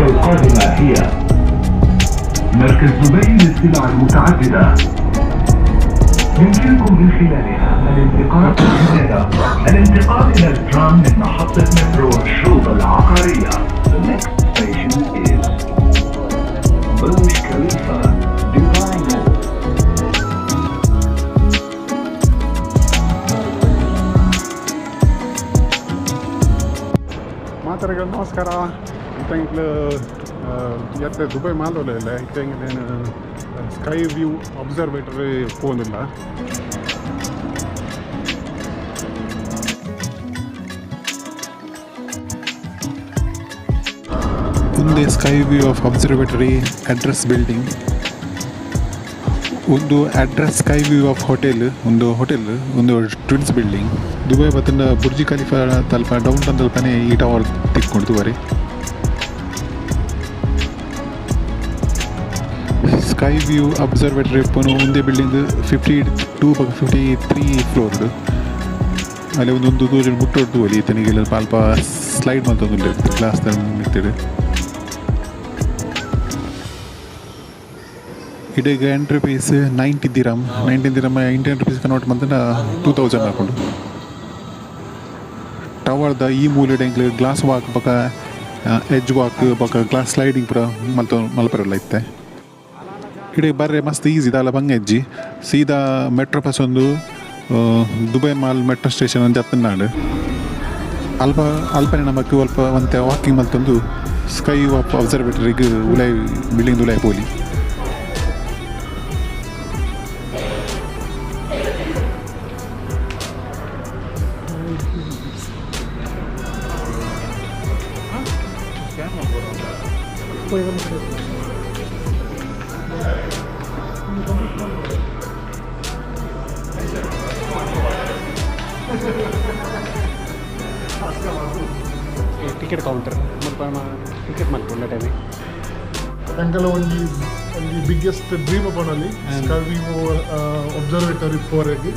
القادمة هي مركز دبي للسلع المتعددة. يمكنكم من خلالها الانتقال إلى الترام من محطة مترو الشوط العقارية. The next station is Burj Khalifa, Dubai Mall. ಮಾತಾಡಿಗಳು ನಮಸ್ಕಾರ. ಇತ್ತಂಗ್ಲು ಎತ್ತ Dubai ಮಾಲೋಲ ಇಲ್ಲ ಇತ್ತಂಗ್ಲೇನು ಸ್ಕೈ ವ್ಯೂ ಅಬ್ಸರ್ವೇಟರಿ ಪೋನಿಲ್ಲ. ಒಂದೇ sky view of observatory address building, ಒಂದು address sky view of hotel, ಒಂದು hotel, ಒಂದು twins building. Dubai ಬತ್ತಂಡ Burj Khalifa ತಲ್ಪ downtown ತಲ್ಪನೆ ಈ ಟವರ್ ತಿಕ್ಕೊಂಡು ತೂವರೆ. ಸ್ಕೈ ವ್ಯೂ ಅಬ್ಸರ್ವೇಟರಿ ಇಪ್ಪನು ಒಂದೇ ಬಿಲ್ಡಿಂಗ್ 52 ಬೊಕ 53 ಫ್ಲೋರ್. ಅಲ್ಲಿ ಒಂದೊಂದು ತೋಜುಂಡು ಮುಟ್ಟೊಡ್ದು ತೂವೊಲಿ. ಇತ್ತೆ ಅಲ್ಪ ಸ್ಲೈಡ್ ಮಂತೊಂದುಲ್ಲೆರ್ ಗ್ಲಾಸ್ ದ ಮಿತ್ತ್. ಇಡೆಗ್ entry fees 90 dirham. 90 dirham Indian rupees convert ಮಂತುಂಡ 2000 ಆಪುಂಡು. ಟವರ್ದ ಈ ಮೂಲೆಡ್ ಎಂಕ್ಲೆ ಗ್ಲಾಸ್ ವಾಕ್ ಬೊಕ ಎಡ್ಜ್ ವಾಕ್ ಬೊಕ ಗ್ಲಾಸ್ ಸ್ಲೈಡಿಂಗ್ ಪೂರ ಮಲ್ತ ಮಲ್ಪರೆಲ ಇತ್ತೆ. ಇಡೆ ಬರ್ರೆ ಮಸ್ತ್ ಈಸಿ, ದಾಲ ಬಂಗ ಇಜ್ಜಿ. ಸೀದಾ ಮೆಟ್ರೋ ಬಸ್ ಒಂದು ದುಬೈ ಮಾಲ್ ಮೆಟ್ರೋ ಸ್ಟೇಷನ್ ಒಂಜಿ ಜತ್ತುಂಡಾಂಡ್. ಅಲ್ಪ ಅಲ್ಪನೆ ನಮಕ್ ಅಲ್ಪ ಒಂತೆ ವಾಕಿಂಗ್ ಮಲ್ತೊಂದು ಸ್ಕೈ ವಾಕ್ ಅಬ್ಸರ್ವೇಟರಿಗ್ ಉಲಾಯಿ ಬಿಲ್ಡಿಂಗ್ ಉಲಾಯಿ ಪೋಲಿ. ಟಿಕೆಟ್ ಕೌಂಟರ್ ಮುಲ್ಪ ಟಿಕೆಟ್ ಮಲ್ಪುಂಡ ಟೈಮ್. ಎಂಕಲ ಒಂಜಿ ಒಂಜಿ ಬಿಗ್ಗೆಸ್ಟ್ ಡ್ರೀಮ್ ಪನೊಲಿ, ಸ್ಕೈ ವ್ಯೂ ಅಬ್ಸರ್ವೇಟರಿ ಪೋರೆಗ್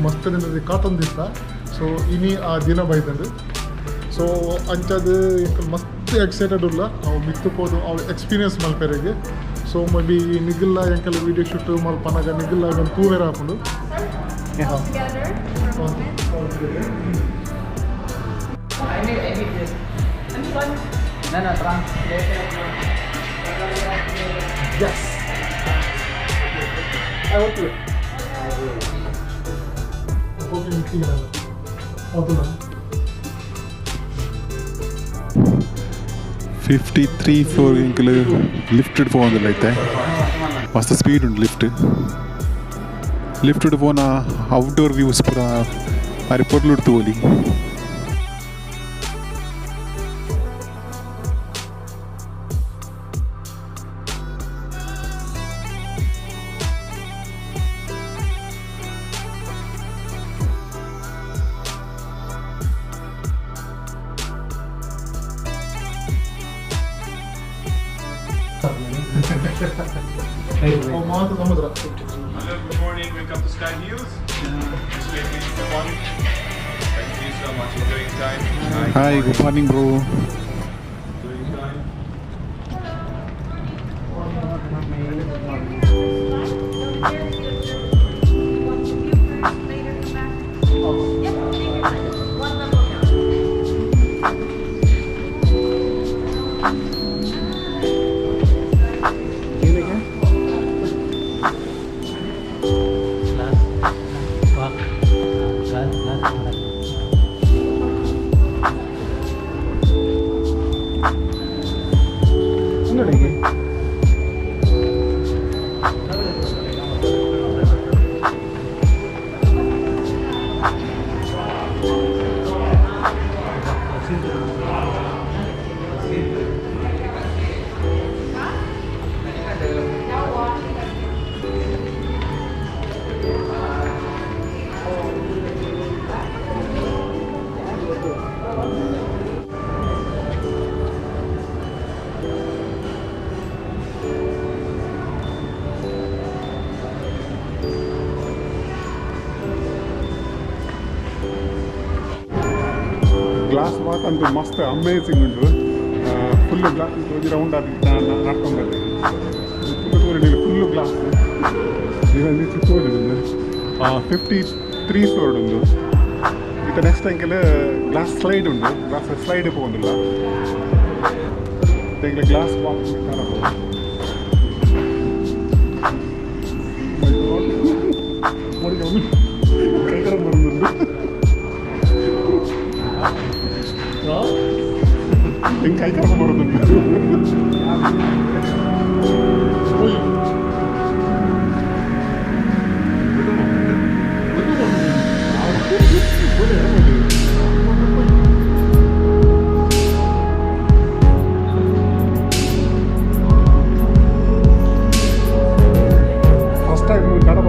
ಮಸ್ತ್ ದಿನದ ಕಾತೊಂದಿತ್ತ. ಸೊ ಇನಿ ಆ ದಿನ ಬೈದಂಡು. ಸೊ ಅಂಚಾದ್ ಎಂಕಲ್ ಮಸ್ತ್ ಎಕ್ಸೈಟೆಡ್ ಉಲ್ಲ ಅವು ಮಿತ್ತು ಪೋದು ಅವು ಎಕ್ಸ್ಪೀರಿಯನ್ಸ್ ಮಲ್ಪೆರೆಗ್. ಸೊ ಮೇ ಬಿ ನಿಗುಲ್ಲ ಎಂಕಲ್ ವೀಡಿಯೋ ಶೂಟ್ ಮಲ್ಪನಗ ನಿಗುಲ್ಲ ಒಂದು ತೂವೆರ ಆಪುಂಡು. All together for a moment. I need this. No, no, translate. Yes. I want to. Okay, okay. 53 floor ಎಂಕುಲು ಲಿಫ್ಟೆಡ್ ಪೋವೊಂದುಲ್ಲ ಇತ್ತೆ. ಮಸ್ತ್ ಸ್ಪೀಡ್ ಉಂಡು ಲಿಫ್ಟ್. ಲಿಫ್ಟೆಡ್ ಪೋನ ಔಟ್ಡೋರ್ ವ್ಯೂಸ್ ಪೂರ ಬಾರಿ ಪೊರ್ಲುಡು ತೂವೊಲಿ. ಅವು ಮಾತ್ರ ಸಮುದ್ರ. Hello, good morning. Welcome to Sky Views. This way, please come on. Thank you so much. Enjoying time. Hi. Hi, good morning bro. Enjoying time. Want to view first, later come back? Yep, take your time. One level down. Glass, walk, glass, glass. Glass walk ಅಂತೂ ಮಸ್ತ್ amazing ಉಂಟು. Full glass ಒಂಜಿ round ಆದ್ ನಡ್ಕೊಂಡ್ ಬರಲಿ full ತೋರಿಡಿ full glass ಇವನ್ ತೋಜುಂಡು 53 floor ಉಂಡು. ಇತ್ತ ನೆಕ್ಸ್ಟ್ ಅಂಕೆಲ್ ಗ್ಲಾಸ್ ಸ್ಲೈಡ್ ಉಂಡು, ಗ್ಲಾಸ್ ಸ್ಲೈಡ್ ಪೋವೊಂದುಲ್ಲ ಎಂಕ್ಲೆ ಗ್ಲಾಸ್ ವಾಕ್ ಬರೋದು ಹೆಂಗೆ ಕೈ ಕರ್ಕೊಂಡು ಬರೋದುಂಟು. ಫಸ್ಟ್ ಟೈಮ್ ಕನ್ನಡ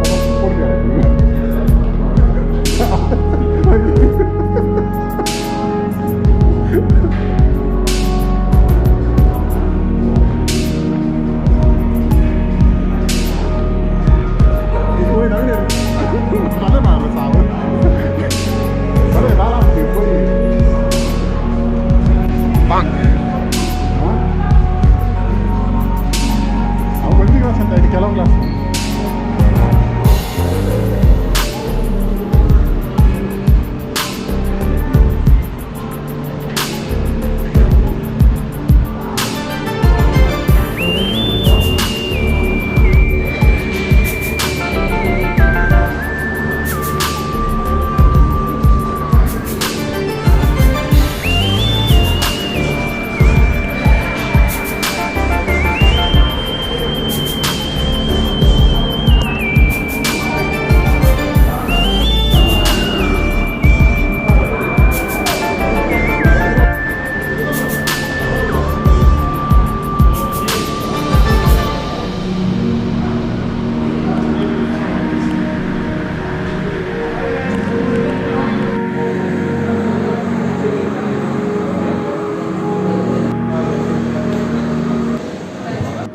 ಕೆಲವು ಕ್ಲಾಸ್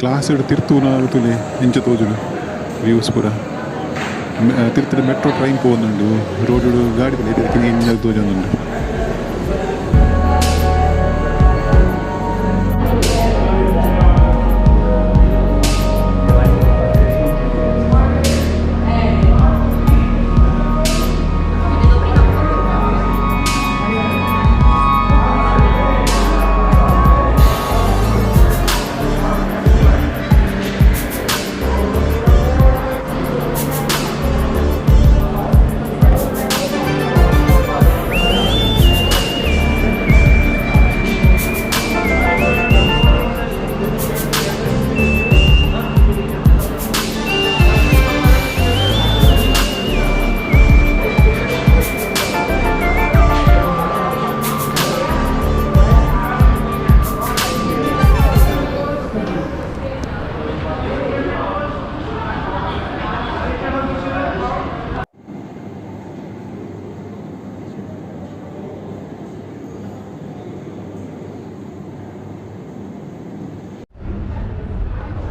ಗ್ಲಾಸ್ ತಿರ್ತೂನ ತುಲೆ ಎಂಚ ತೋಜುಡು ವ್ಯೂಸ್ ಪೂರ ತಿರ್ತುಡು ಮೆಟ್ರೋ ಟ್ರೈನ್ ಪೋವೊಂದುಂಡು ರೋಡ್ ಗಾಡಿ ಎಂಚ ತೋಜೊಂದುಂಡು.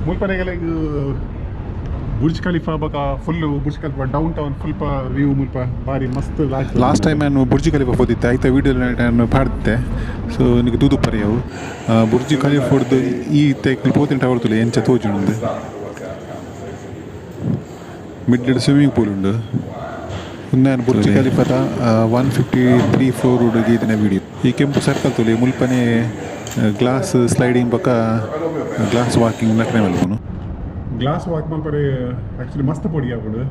ಮುಲ್ಪನೆಗೆಲ್ಲ ಬುರ್ಜ್ ಖಲೀಫಾ ಬಕ full Burj Khalifa downtown full view ಮುಲ್ಪ ಬಾರಿ ಮಸ್ತ್. ಲಾಸ್ಟ್ ಟೈಮ್ ನಾನು ಬುರ್ಜ್ ಖಲೀಫಾ ಪೋದಿತ್ತೆ ಐತ ವೀಡಿಯೋ ನಾನು ಪಾಡ್ತೆ ಸೊ ನಿಗೆ ತೂದು ಪರ್ಯವು ಬುರ್ಜ್ ಖಲೀಫಾ ಹೊಡ್ದು ಈ ತೇಕ್ ಪೋತಿನ ಟವರ್ ತುಲೆ ಎಂಚ ತೋಜುಂಡು. ಮಿಡ್ಲ್ ಸ್ವಿಮ್ಮಿಂಗ್ ಪೂಲ್ ಉಂಡು. ನಾನು ಬುರ್ಜ್ ಖಲೀಫಾದ 153 ಫ್ಲೋರ್ ಉಡುಗಿ ವೀಡಿಯೋ. ಈ ಕೆಂಪು ಸರ್ಕಲ್ ತುಲೆ ಮುಲ್ಪನೆ ಗ್ಲಾಸ್ ಸ್ಲೈಡಿಂಗ್ ಬಕ ಗ್ಲಾಸ್ ವಾಕಿಂಗ್ ನಟನೆ ಮಲ್ಪುನು. ಗ್ಲಾಸ್ ವಾಕ್ ಮಲ್ಪರೆ ಆ್ಯಕ್ಚುಲಿ ಮಸ್ತ್ ಪೊಡಿ ಆಪುಂಡು.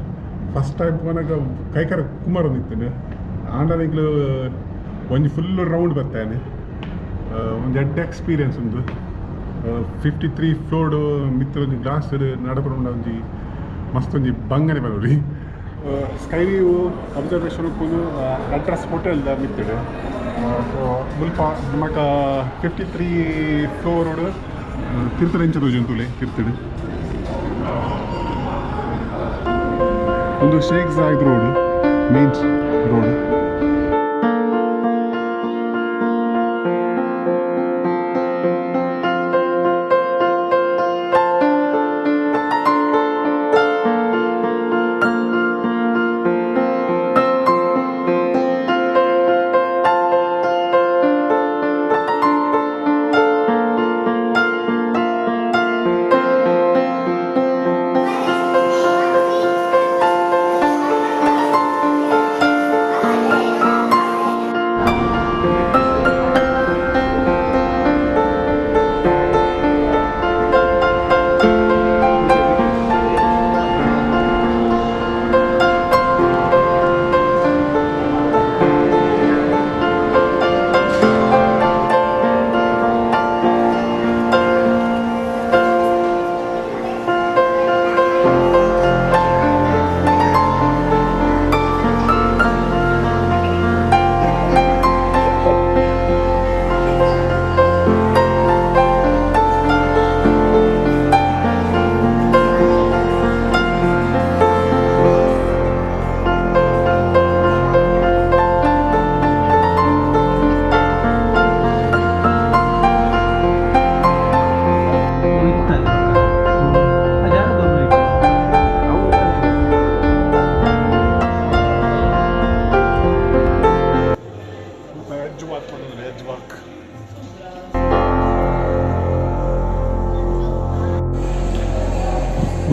ಫಸ್ಟ್ ಟೈಮ್ ಪೋನಾಗ ಕೈಕರ ಕುಮಾರ್ ಒಂದಿತ್ತುಂಡು ಆಂಡ ಎಂಕ್ಲು ಒಂಜಿ ಫುಲ್ ರೌಂಡ್ ಬತ್ತಾನೆ ಒಂಜಿ ಎಡ್ಡೆ ಎಕ್ಸ್ಪೀರಿಯನ್ಸ್ ಉಂಡು. 53 ಫ್ಲೋರ್ಡ್ ಮಿತ್ತ ಒಂಜಿ ಗ್ಲಾಸ್ ನಡಪುಂಡ ಒಂಜಿ ಮಸ್ತ್ ಒಂಜಿ ಬಂಗನೆ ಬರೋಲಿ. ಸ್ಕೈ ವ್ಯೂ ಅಬ್ಸರ್ವೇಷನ್ ಉಪ್ಪುಂಡು ಅಡ್ರೆಸ್ ಹೋಟೆಲ್ ದ ಮಿತ್ತುಡು. ಸೊ ಮುಲ್ಪ ನಮಕ 53 ಫ್ಲೋರ್ಡ್ ತಿರ್ತುಡು ಎಂಚ ತೋಜುಂಡು ತಿರ್ತುಡು ಒಂದು Sheikh Zayed road main road. ಎಜ್ಜ್ ವಾಕ್ ಪಂಡೊಂದುಲ್ಲೆರ್, ಎಜ್ಜ್ ವಾಕ್.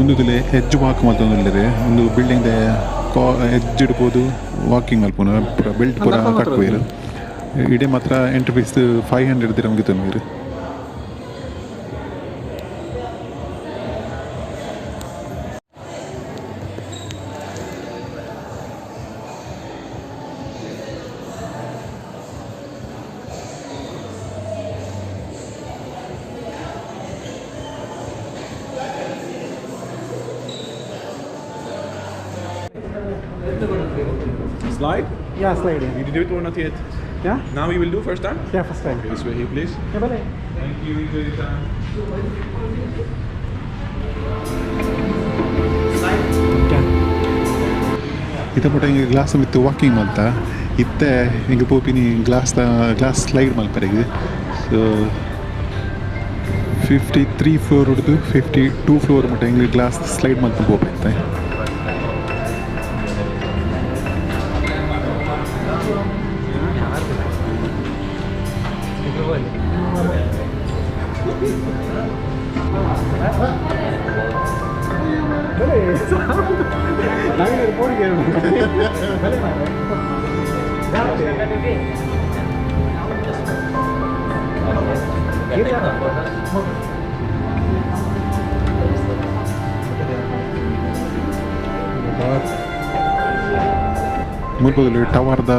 ಉಂದುದುಲೆ ಎಜ್ಜ್ ವಾಕ್ ಮಲ್ತೊಂದುಲ್ಲೆರ್. ಉಂದು ಬಿಲ್ಡಿಂಗ್ ದ ಕಾ ಎಜ್ಜ್ ಇಡ್ಬೋದು ವಾಕಿಂಗ್ ಮಲ್ಪುನ ಪೂರ ಬೆಲ್ಟ್ ಪೂರ ಕಟ್ಟುವೆರ್. ಇಡೆ ಮಾತ್ರ ಎಂಟ್ರಿ ಫೀಸ್ 500 ದಿರಮ್ ಗೆತೊನುವೆರ್. Slide? Yeah, slide. You did it or not yet? Yeah? Now you will do first time? Yeah, first time. Okay, this way here, please. Yeah, bye. Thank you. Enjoy your time. ಇತ್ತೆ ಪುಟ ಇಂಗೆ glass ಮಿತ್ತ್ walking ಮಲ್ತ. ಇತ್ತೆ ಎಂಕ್ ಪೋಪಿನಿ glass glass slide ಮಲ್ಪರೆಗ್. ಸೊ 53 floor ಉಡ್ದು 52 floor ಮುಟ್ಟ ಎಂಕ್ glass slide ಮಲ್ತ್ ಪೋಪ ಇತ್ತೆ. ಮುಲ್ಪದಲ್ಲಿ ಟವರ್ದ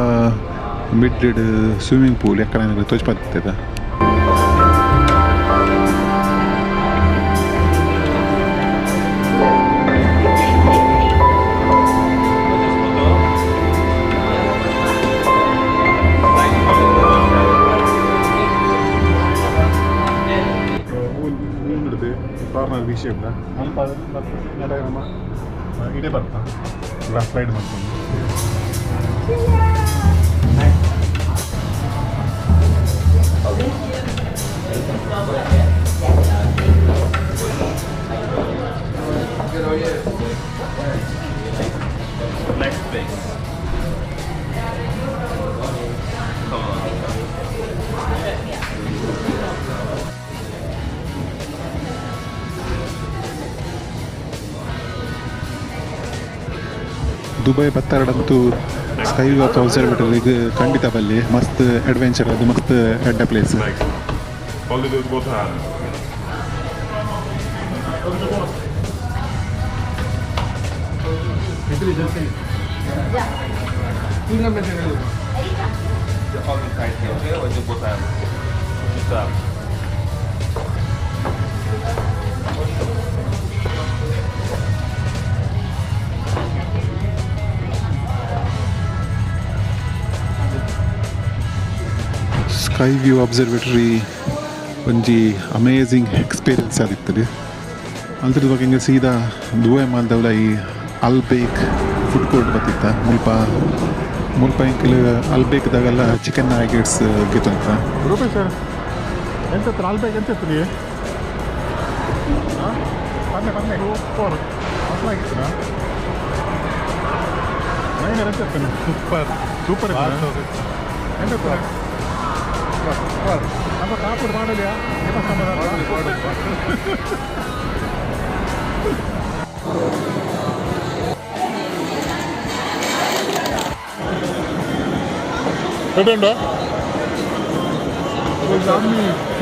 ಮಿಡ್ ಸ್ವಿಮ್ಮಿಂಗ್ ಪೂಲ್ ಎಕ್ಕಡ ತೋಜ್ಪತ್ತಿದ. ಕಾರ್ನರ್ ವಿ ಶೇಪ್ದ ಅಲ್ಪ ನಮ್ಮ ಇಡೆ ಬರ್ತಾ ಗ್ಲಾಸ್ ಸ್ಲೈಡ್ ಮಾಡ್ಕೊಂಡು. Next place. Come on. Dubai ಬತ್ತಾರಡಂತೂ sky walk observatory ಖಂಡಿತ ಬಲ್ಲಿ. ಮಸ್ತ್ ಅಡ್ವೆಂಚರ್ ಅದು, ಮಸ್ತ್ ಎಡ್ಡೆ place. Hold it with both hands. Hold it tightly, okay? With the both hands. Push it up. Sky view observatory ಒಂಜಿ amazing experience ಆದಿತ್ತದು. ಅಲ್ತದ ಬೊಕ ಇಂಗೆ ಸೀದಾ ದುಬೈ ಮಾಲ್ದವ್ಲ ಈ ಅಲ್ಬೇಕ್ ಫುಡ್ ಕೋರ್ಟ್ ಬತ್ತಿತ್ತ. ಮುಲ್ಪ ಮುಲ್ಪ ಎಂಕುಲು ಅಲ್ಬೇಕ್ದಾಗೆಲ್ಲ ಚಿಕನ್ ನಗೇಟ್ಸ್ ಗೆತೊಂತ. ರೂಪೇಶ್ ಸರ್, ಎಂತ ಅಲ್ಬೇಕ್ ಎಂತ ಇತ್ತು? ಹಾಂ, ಬನ್ನಿ ಬನ್ನಿ. ಸೂಪರ್ ಮಸ್ತಾಗಿತ್ತು. ನೈನರ್ ಎಂತ ಇತ್ತು? ಸೂಪರ್ ಸೂಪರ್ ಎಂತ ಇತ್ತು? ನಮ್ಮ ಕಾಪುಡ್ ಮಾಡಲಿಯಾ? ಎಡುಂಡ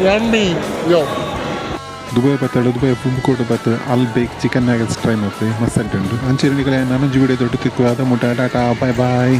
ಯಮ್ಮಿ ಯೋ. ದುಬೈ ಬತ್ತಡ ದುಬೈ ಫುಡ್ ಕೋರ್ಟ್ ಬತ್ತು ಅಲ್ಬೇಕ್ ಚಿಕನ್ ನಗೇಟ್ಸ್ ಟ್ರೈ ಮಾಡ್ತೀವಿ, ಮಸ್ತ್ ಉಂಟು. ಅಂಚೆ ನಿಕಲೆ ನನೊಂಜಿ ವಿಡಿಯೋ ದೊಡ್ಡ ತಿಕ್ಕು ಅದ ಮುಟ್ಟ ಟಾಟಾ ಬಾಯ್ ಬಾಯ್.